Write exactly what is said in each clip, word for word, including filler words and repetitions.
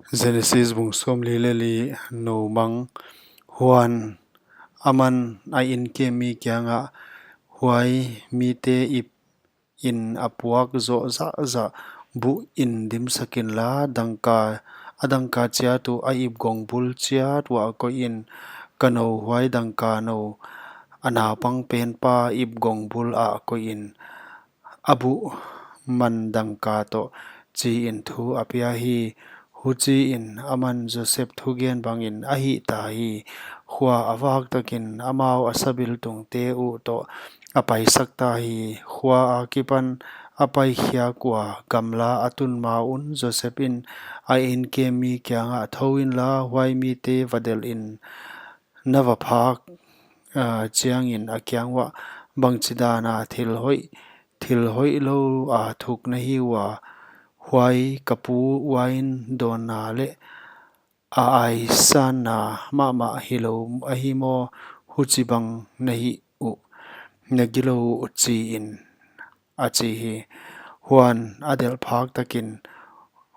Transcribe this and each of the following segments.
Genesis bung sawmli leh li, nou mang. Huan aman a inkem mi kiangah, huai mite ip in a puak zoh zahzah buh in dimsak inla, dangka, a dangka chiat uh a ipgong bul chiat uah koih in. Ka nou, huai dangka nou a naupang penpa ipgong bul ah koih in, a buh man dangka toh, chi in thu a pia hi. Huchi in aman Joseph thugen bangin a hihta hi. Khua a vak takin amau a sabiltungte uh toh a paisak ta hi. Khua akipan a paikhiak ua gamla a tun ma un, Joseph in a inkem mi kiangah, thou inla, huai mite va delh in, na va phak, ah, chiangin a kiang uah, bangchidan a thil hoih, thil hoih lou a thuk na hi ua, huai ka pu uain dawnna leh a aisanna mahmah hilou ahi maw, huchibang na hih uh, na gilou uh, chi in, a chi hi. Huan a delh phak takin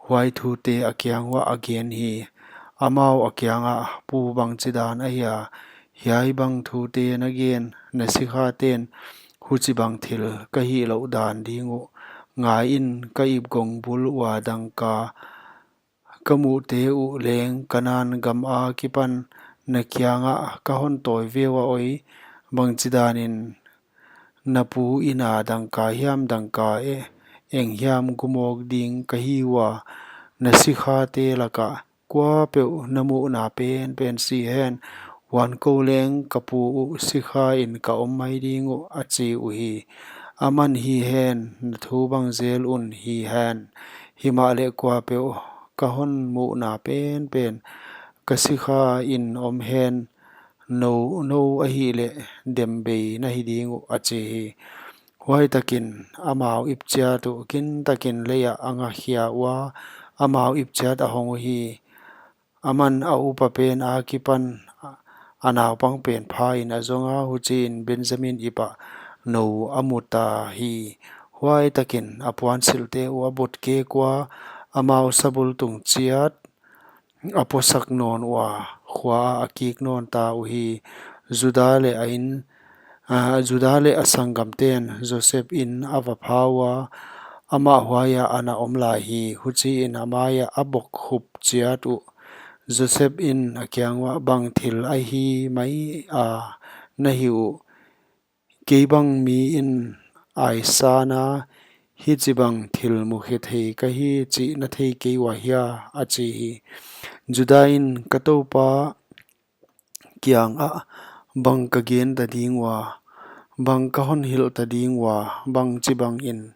huai thute a kiang uah a gen hi. Amau a kiangah, pu, bangchidan ahia, hiai bang thute na gen? Na sikhaten huchibang thil ka hih louh dan ding uh. Ngai in, ka ipgong bul ua dangka ka muhte uh leng Kanan gam akipan na kiangah ka hon tawi ve ua oi. Bangchidan in na pu inn a dangka hiam, dangka e, eng hiam gumawk ding ka hi ua. Na sikhate lakah kuapeuh na muhna penpen si hen. Huan kou leng ka pu uh sikha in ka om mai ding uh, a chi uhi. Aman, hi hen, na thu bang zel un, hi hen. Himahleh kuapeuh ka hon muhna penpen ka sikha in om hen. Nou, nou ahihleh dem bei na hi ding uh, a chi hi. Huai takin amau ip chiat uh kin takin lei ah a ngakhia ua, amau ip chiat a hong uhi. Aman a upa pen akipan a naupang pen pha in a zong a, huchiin Benjamin ip ah nou a mu ta hi. Huai takin a puansilhte uh a bot kek ua, amau sabultung chiat a posak nawn ua, khua ah a kik nawn ta uhi. Juda leh a inn, ah, Juda leh a sanggamten Joseph inn a va pha ua, amah huai ah a na om lai hi. Huchiin a mai ah a bok khup chiat uh Joseph in a kiang uah, bang thil ahi mai a na hih uh? Kei bang mi in aisan a hichibang thil mukhe thei ka hi chih na thei kei ua hia? A chi hi. Juda in, ka toupa kiangah bang ka gen ta ding ua, bang ka hon hilh ta ding ua, bangchibang in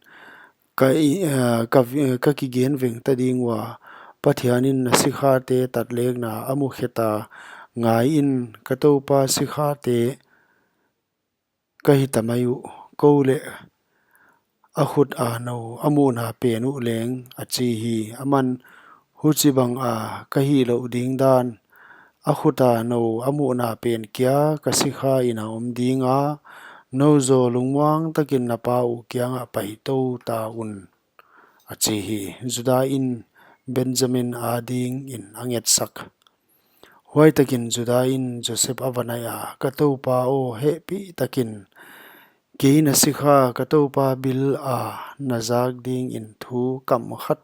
ka i, eh, ka vi-, ka kigen veng ta ding ua? Pathian in na sikhate tatlekna a mukhe ta. Ngai in, ka toupa sikhate ka hi ta mai uh, kou leh a khut a nou a muhna pen uh leng, a chi hi. Aman, huchibang a ka hih louh ding dan, a khut a nou a muhna pen kia ka sikha in a om ding a, nou zaw lungmuang takin na pa uh kiangah pai tou ta un, a chi hi. Juda in Benjamin adingin a ngetsak. Huai takin Juda in Joseph a va nai a, ka toupa aw, hehpih takin kei na sikha ka toupa bil a na zak dingin thu kam khat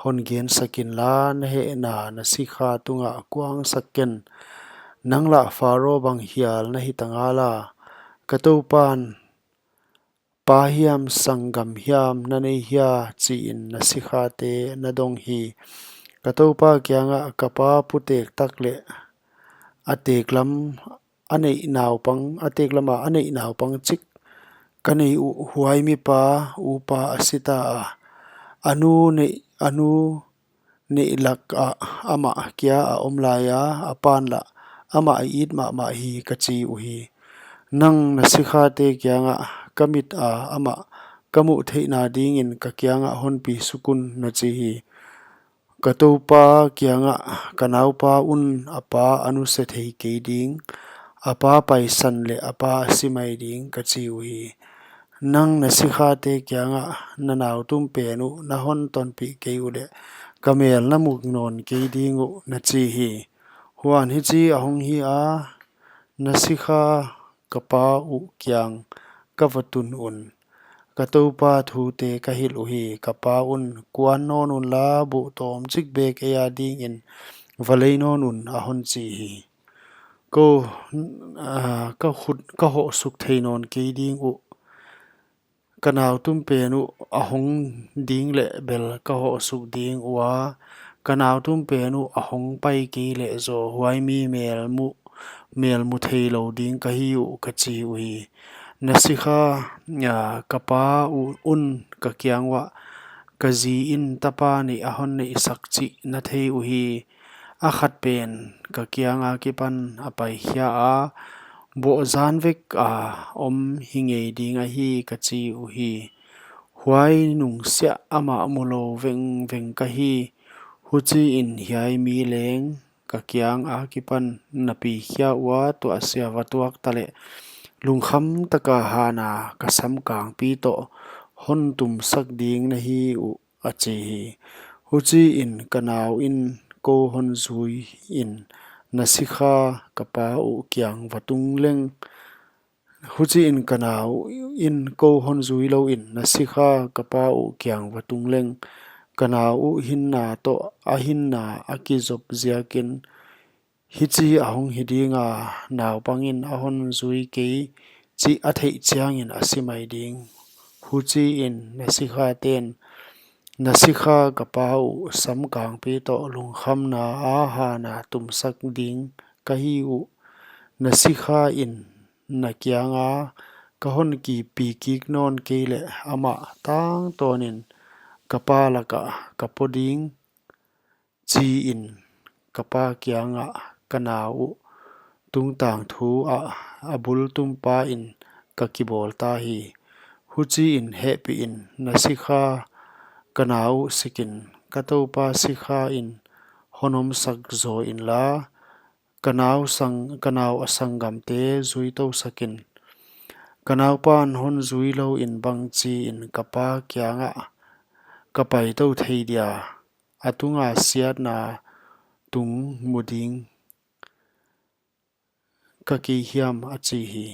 hon gensak inla, na hehna na sikha tungah kuangsak ken. Nang lah Pharaoh bang hial na hi ta ngal a, ka toupan pa hiam sanggam hiam na nei hia, chiin na sikhate na dong hi. Ka toupa kiangah ka pa putek tak leh a teklam a neih naupang, a teklam a a neih naupang chik ka nei uh, huai mipa upa a si ta a, a nu neih, a nu neih lak ah amah kia a om lai a, a pan lah amah a it mahmah hi, ka chi uhi. Nang na sikhate kiangah ka mit a amah ka muh theihna dingin ka kiangah honpi suk un, na chi hi. Ka toupa kiangah, ka naupa un a pa a nuse thei kei ding, a pa paisan leh a pa a si mai ding, ka chi uhi. Nang na sikhate kiangah na nautum pen uh na hon tonpih kei uleh, ka mel na mu nawn kei ding uh, na chi hi. Huan hichi ahong hi a, na sikha ka pa uh kiang ka vatun un, ka toupa thute ka hilh uhi. Ka pa un, kuan nawn unla, buh tawmchik bek ei adingin valei nawn un, ahon chi hi. Kou, ah, ka khut ka hoh suk thei nawn kei ding uh. Ka nau tum pen uh ahong ding leh bel ka hoh suk ding ua, ka nau tum pen uh ahong pai kei leh zaw huai mi mel mu, mel mu thei lou ding ka hi uh, ka chi uhi. Na sikha, ah, ka pa uh un ka kiang uah, ka zi in tapa nih ahon neihsak chih na thei uhi. A khat pen ka kiang akipan a pai khia a, boh zan vek a om hi ngei ding ahi, ka chi uhi. Huai nung siah amah mu lou vengveng ka hi. Huchiin hiai mi leng ka kiang akipan na pi khia ua, tuahsia va tuak taleh lungkham taka hana ka samkangpi toh hon tumsak ding na hi uh, a chi hi. Huchiin ka nau in kou hon zui in, na sikha ka pa uh kiang va tung leng. Huchiin ka nau in kou hon zui louin, na sikha ka pa uh kiang va tung leng. Ka nau uh hinna toh a hinna a kizop ziakin, hichi ahong hi dinga, naupangin ahon zui kei chih a theih chiangin a si mai ding. Huchiin na sikha ten, na sikha ka pa uh samkangpi toh lungkhamna a hana tumsak ding ka hi uh. Na sikha in na kianga ka hon kipi kik nawn kei leh amah tangtawnin ka pa laka ka po ding, chiin ka pa kiangah ka nau uh tungtang thu ah a bul tumpa in ka kibawl ta hi. Huchiin hehpihin na sikha ka nau uh sikin, ka toupa sikha in hon omsak zaw inla, ka nau sang, ka nau a sanggamte zui tou sakin. Ka naupan hon zui louin bangchiin ka pa kiangah ka pai tou thei dia, a tunga siatna tung mu ding ka kei hiam, a chi hi.